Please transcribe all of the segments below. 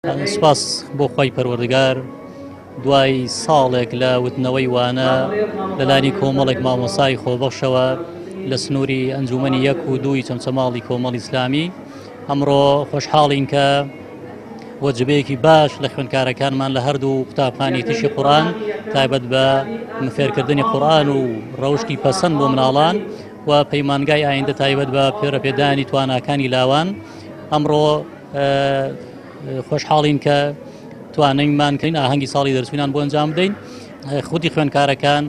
سوپاس بۆ خوای پەروەردگار دوای ساڵێک لە وتنەوەی وانە لەلانی کۆمەڵێک مامۆسای خۆبەخشەوە لە سنووری ئەنجومەنی یەک و دووی چەمچەماڵی کۆمەڵی ئیسلامی ئەمڕۆ خۆشحاڵین کە وەجبەیەکی باش لە خوێندکارەکانمان لە هەردوو قوتابخانی تیشی قورآن تایبەت بە فێرکردنی قورآن و ڕەوشی پەسەند بۆ مناڵان و پەیمانگای ئایندە تایبەت بە پێرەپێدانی تواناکانی لاوان ئەمڕۆ خۆشحاڵین کە توانیمان کەین ئاهەنگی ساڵی دەرچوونان بۆ ئەنجام بدەین خودی خوێندکارەکان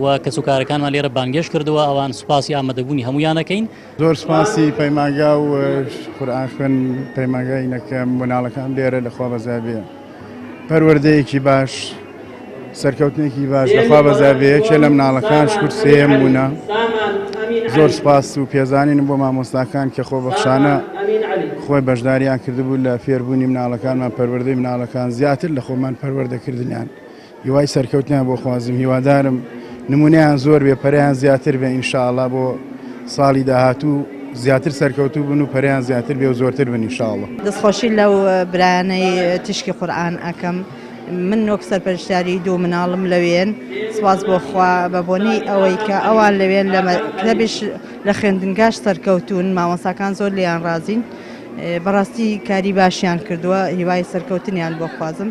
و کەسوکارەکانمان لێرە بانگێش کردووە ئەوان سوپاسی ئامادەبوونی هەمویانەکەین. زۆر سوپاسی پەیمانگا و قورئان خوێن پەیمانگای نەکەم مناڵەکان لێرە لەخوا بەزابێ پەروەردەیەکی باش سەرکەوتنێکی باش لەخوا بەزابێ یەکێ لە مناڵەکان شکر سێیەم بوونە زۆر سپاس و پێزانینم بۆ مامۆستاکان کە خۆبەخشانە خۆی بەشداریان کردبوو لە فێربوونی مناڵەکانمان پەروەردەی مناڵەکان زیاتر لە خۆمان پەروەردەکردنیان هیوای سەرکەوتنیان بۆ خوازم هیوادارم نمونەیان زۆر بێ پەرەیان زیاتر بێ ئینشاءاللە بۆ ساڵی داهاتوو زیاتر سەرکەوتوو بن و پەرەیان زیاتر بێ و زۆرتر بن ئینشاءاللە. دەستخۆشی لەو برایانەی تیشکی قورئان ئەکەم من وەک سەرپەرشتیاری دوو مناڵم لەوێن سوپاس بۆ خوا بە بۆنەی ئەوەی کە ئەوان لەوێن لە مەکتەبیش لە خوێندنگاش سەرکەوتوون مامۆستاکان زۆر لێیان ڕازین بەڕاستی کاری باشیان کردووە هیوای سەرکەوتنیان بۆ خوازم.